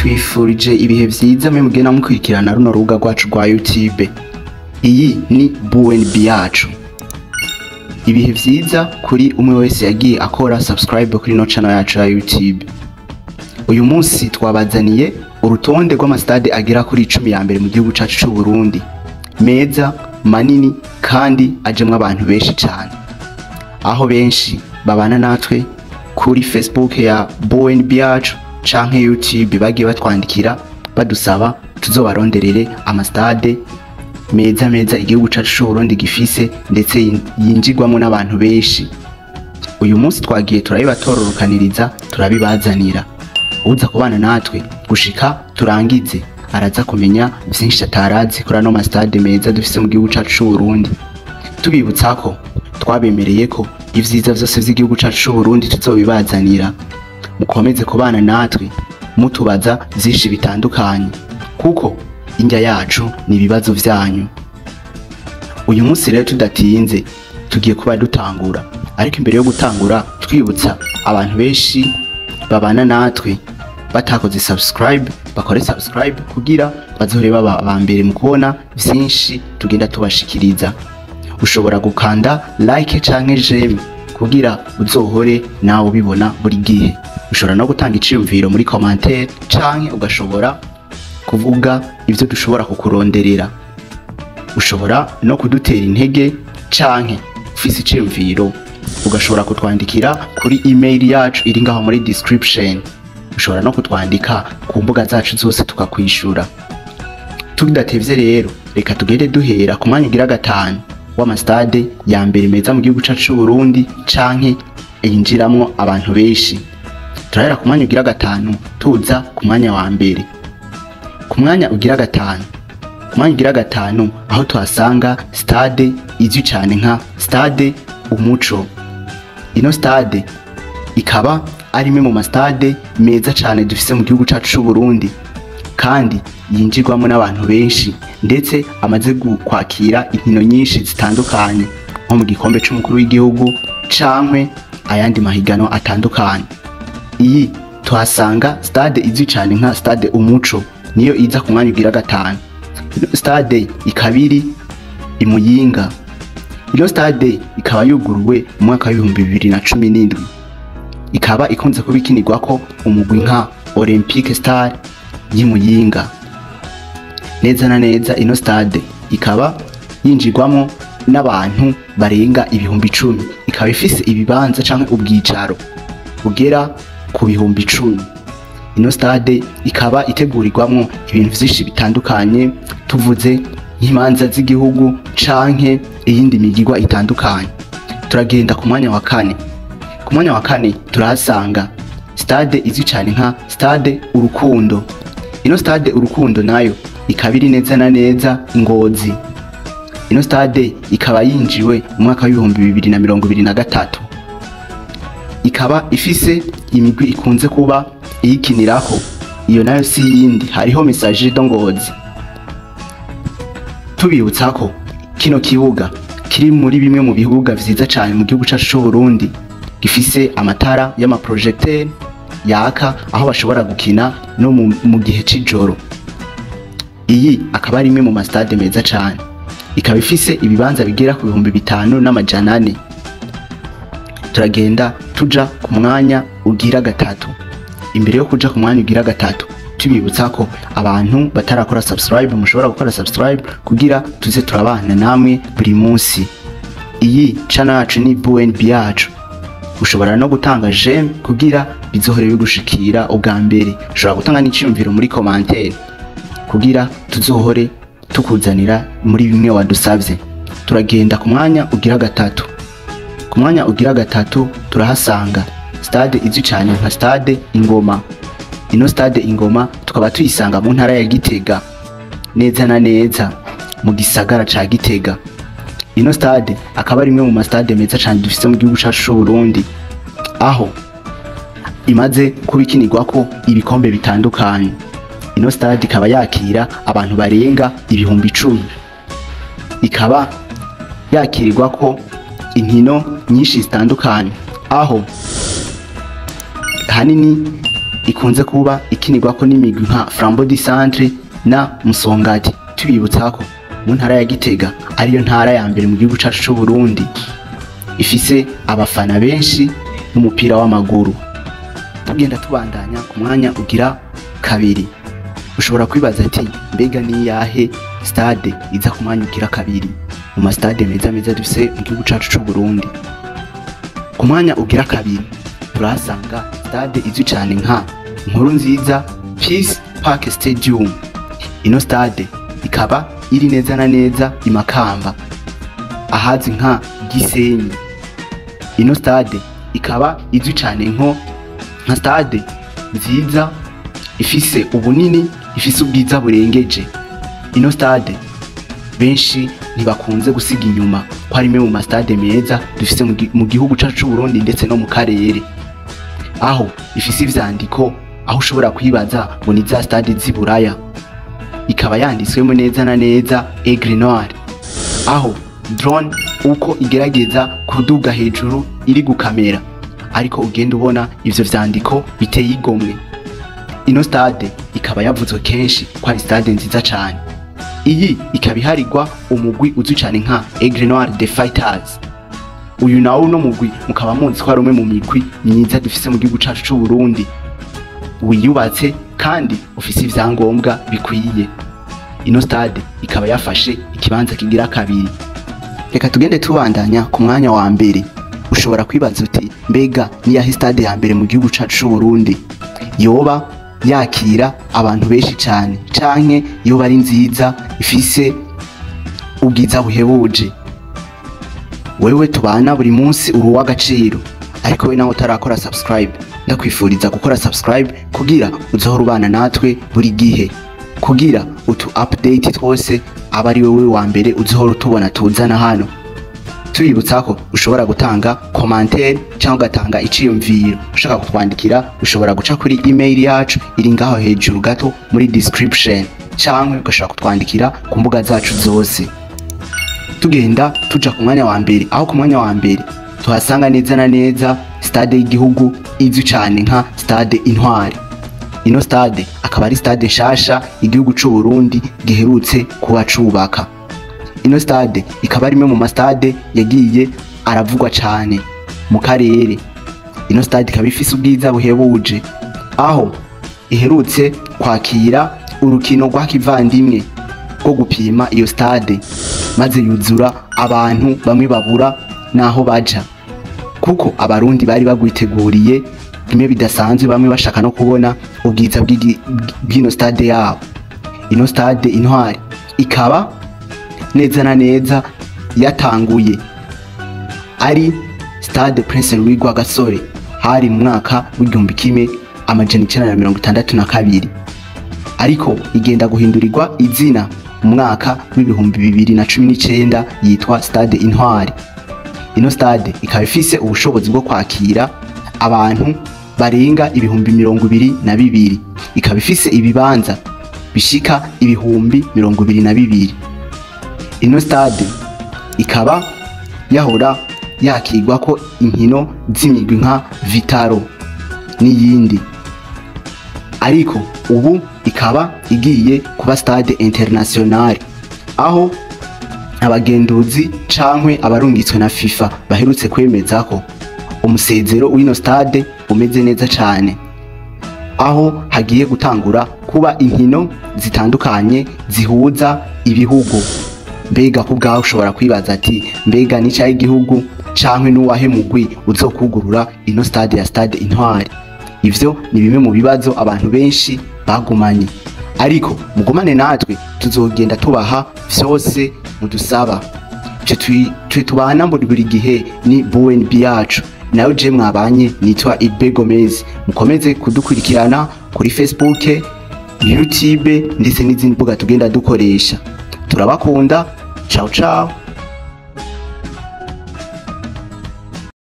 Twifurije ibihe vyiza mwe mugenda mukurikirana runo rubuga rwacu rwa YouTube. Iyi ni BNB yacu. Ibihe vyiza kuri umwe wese yagiye akora subscribe kuri no channel yacu ya YouTube. Uyu munsi twabazaniye urutonde rw'amastade agera kuri 10 ya mbere mu gihugu cacu c'u Burundi. Meza, manini kandi ajemwo abantu benshi cyane. Aho benshi babana natwe kuri Facebook ya BNB yacu canke YouTube bagiye batwandikira badusaba tuzobaronderere amastade meza meza igihugu cacu c'u Burundi gifise ndetse yinjirwamo n'abantu benshi. Uyu munsi twagiye turabibatororokaniriza, turabibazanira. Uza kubana natwe gushika turangize araza kumenya vyinshi atarazi kuri ano mastade meza dufise mu gihugu cacu c'u Burundi. Tubibutsa ko twabemereye ko ivyiza vyose vy'igihugu cacu c'u Burundi tuzobibazanira. Mukomeze kubana natwe mutubaza vyinshi bitandukanye, kuko indya yacu ni ibibazo vyanyu. Uyu munsi rero tudatinze tugiye kuba dutangura, ariko imbere yo gutangura twibutsa abantu benshi babana natwe batakoze subscribe bakore subscribe kugira bazohore baba aba mbere mu kubona vyinshi tugenda tubashikiriza. Ushobora gukanda like canke j'aime kugira uzohore nawe ubibona buri gihe. Ushobora no gutanga iciyumviro muri commentaire canke ugashobora kuvuga ivyo dushobora kukuronderera. Ushobora no kudutera intege canke ufise iciyumviro ugashobora kutwandikira kuri email yacu iri ngaho muri description. Ushobora no kutwandika ku mbuga zacu zose tukakwishura. Tudatevye rero reka tugende duhera ku mwanya ugira gatanu w'amastade ya mbere meza mu gihugu cacu c'u Burundi canke yinjiramwo abantu benshi. Turahera ku mwanya ugira gatanu tuza ku mwanya wa mbere. Ku mwanya ugira gatanu, ku mwanya ugira gatanu aho tuhasanga stade izwi cane nka Stade Umuco. Ino stade ikaba ari imwe mu mastade meza cane dufise mu gihugu cacu c'u Burundi kandi yinjirwamo n'abantu benshi, ndetse amaze kwakira inkino nyinshi zitandukanye nko mu gikombe c'umukuru w'igihugu canke ayandi mahiganwa atandukanye. Iyi tuhasanga stade izwi cane nka Stade Umuco, niyo iza ku mwanya ugira gatanu. Ino stade ikaba iri i Muyinga. Ino stade ikaba yuguruwe mu mwaka w'2017. Ikaba ikunze kuba ikinirwako umugwi nka Olympique Star y'i Muyinga. Neza na neza ino stade ikaba yinjirwamo n'abantu barenga 10,000. Ikaba ifise ibibanza canke ubwicaro bugera ku 10,000. Ino stade ikaba itegurirwamwo ibintu vyinshi bitandukanye, tuvuze nk'imanza z'igihugu canke iyindi migigwa itandukanye. Turagenda ku mwanya wa kane. Ku mwanya wa kane turahasanga stade izwi cane nka Stade Urukundo. Ino Stade Urukundo nayo ikaba iri neza na neza Ngozi. Ino stade ikaba yinjiwe mu mwaka w'2023. Ikaba ifise imigwi ikunze kuba iyikinirako, iyo nayo si yindi, hariho Messager de Ngozi. Tubibutsa ko kino kibuga kiri muri bimwe mu bibuga vyiza cane mu gihugu cacu c'u Burundi, gifise amatara y'amaprojecteur yaka aho bashobora gukina no mu gihe c'ijoro. Iyi akaba ari imwe mu mastade meza cane. Ikaba ifise ibibanza bigera ku 5400. Turagenda tuja ku mwanya ugira gatatu. Imbere yo kuja ku mwanya ugira gatatu, tubibutsa ko abantu batarakora subscribe mushobora gukora subscribe kugira tuze turabana namwe buri munsi. Iyi channel yacu ni BNB yacu. Ushobora no gutanga j'aime kugira bizohore bigushikira ubwa mbere. Ushobora gutanga n'iciyumviro muri commentaire kugira tuzohore tukuzanira muri bimwe wadusavye. Turagenda ku mwanya ugira gatatu. Ku mwanya ugira gatatu turahasanga stade izwi cane nka Stade Ingoma. Ino Stade Ingoma tukaba tuyisanga mu ntara ya Gitega, neza na neza mu gisagara ca Gitega. Ino stade akaba ari imwe mu mastade meza cane dufise mu gihugu cacu c'u Burundi, aho imaze kuba ikinirwako ibikombe bitandukanye. Ino stade ikaba yakira abantu barenga 10,000. Ikaba yakirirwako inkino nyinshi zitandukanye, aho hanini ikunze kuba ikinirwako n'imigwi nka Flambeau du Centre na Musongati. Tubibutsa ko mu ntara ya Gitega ariyo ntara ya mbere mu gihugu cacu c'u Burundi ifise abafana benshi b'umupira w'amaguru. Tugenda tubandanya ku mwanya ugira kabiri. Ushobora kwibaza ati mbega ni yahe stade iza ku mwanya ugira kabiri mu ma stade meza meza dufise mu gihugu cacu c'u Burundi? Ku mwanya ugira kabiri turahasanga stade izwi cane nka Nkurunziza Peace Park Stadium. Ino stade ikaba iri neza na neza i Makamba, ahazwi nka Gisenyi. Ino stade ikaba izwi cane nka stade nziza ifise ubunini, ifise ubwiza burengeje. Ino stade benshi ntibakunze gusiga inyuma ko ari imwe mu ma stade meza dufise mu gihugu cacu c'u Burundi ndetse no mu karere, aho ifise ivyandiko aho ushobora kwibaza ngo ni za stade z'i Buraya. Ikaba yanditswemo neza na neza Aigle Noir, aho drone uko igerageza kuduga hejuru iri gukamera, ariko ugenda ubona ivyo vyandiko biteye igomwe. Ino stade ikaba yavuzwe kenshi ko ari stade nziza cane. Iyi ikaba iharirwa umugwi uzwi cane nka Aigle Noir the Fighters. Uyu nawo uno mugwi mukaba muzi ko ari umwe mu migwi myiza dufise mu gihugu cacu c'u Burundi, wiyubatse kandi ufise ivyangombwa bikwiye. Ino stade ikaba yafashe ikibanza kigira kabiri. Reka tugende tubandanya ku mwanya wa mbere. Ushobora kwibaza uti mbega ni yahe stade ya mbere mu gihugu cacu c'u Burundi yoba yakira abantu benshi cane, canke yoba ari nziza ifise ubwiza buhebuje? Wewe tubana buri munsi uri uw'agaciro, ariko we nawe utarakora subscribe, ndakwifuriza gukora subscribe kugira uzohora ubana natwe buri gihe, kugira utu update twose aba ari wewe wa mbere uzohora utubona tuzana hano. Tubibutsa ko ushobora gutanga commentaire cyangwa ugatanga iciyumviro. Ushaka kutwandikira ushobora guca kuri email yacu iri ngaho hejuru gato muri description, cyangwa ugashobora kutwandikira ku mbuga zacu zose. Tugenda tuja ku mwanya wa mbere, aho ku mwanya wa mbere tuhasanga neza na neza stade y'igihugu izwi cane nka Stade Intwari. Ino stade akaba ari stade nshasha igihugu c'u Burundi giherutse kuba cubaka. Ino stade ikaba ari imwe mu ma stade yagiye aravugwa cane mu karere. Ino stade ikaba ifise ubwiza buhebuje, aho iherutse kwakira urukino rwa kivandimwe rwo gupima iyo stade, maze yuzura abantu bamwe babura naho baja, kuko abarundi bari bagwiteguriye bimwe bidasanzwe, bamwe bashaka no kubona ubwiza bw'ino stade yabo. Ino Stade Intwari ikaba neza na neza yatanguye ari Stade Prince Louis Rwagasore, hari mu mwaka w'1962, ariko igenda guhindurirwa izina mu mwaka w'2019 yitwa Stade Intwari. Ino stade ikaba ifise ubushobozi bwo kwakira abantu barenga 22,000, ikaba ifise ibibanza bishika 22,000. Ino stade ikaba yahora yakirwa ko inkino z'imigwi nka Vitaro n'iyindi, ariko ubu ikaba igiye kuba stade internationale, aho abagenduzi cankwe abarungitswe na FIFA baherutse kwemeza ko umusezero w'ino stade umeze neza cane, aho hagiye gutangura kuba inkino zitandukanye zihuza ibihugu. Mbega ku bwawe ushobora kwibaza ati mbega ni cyahe igihugu cankwe n'uwahe mugwi uzokugurura ino stade ya Stade Intwari? Ivyo ni bimwe mu bibazo abantu benshi bagumanye, ariko mugumane natwe tuzogenda tubaha vyose mudusaba. Twe tubana buri gihe ni BNB yacu, nayo je mwabanye nitwa Ibe Gomez. Mukomeze kudukurikirana kuri Facebook, YouTube ndetse n'izindi mbuga tugenda dukoresha. Turabakunda. Ciao ciao.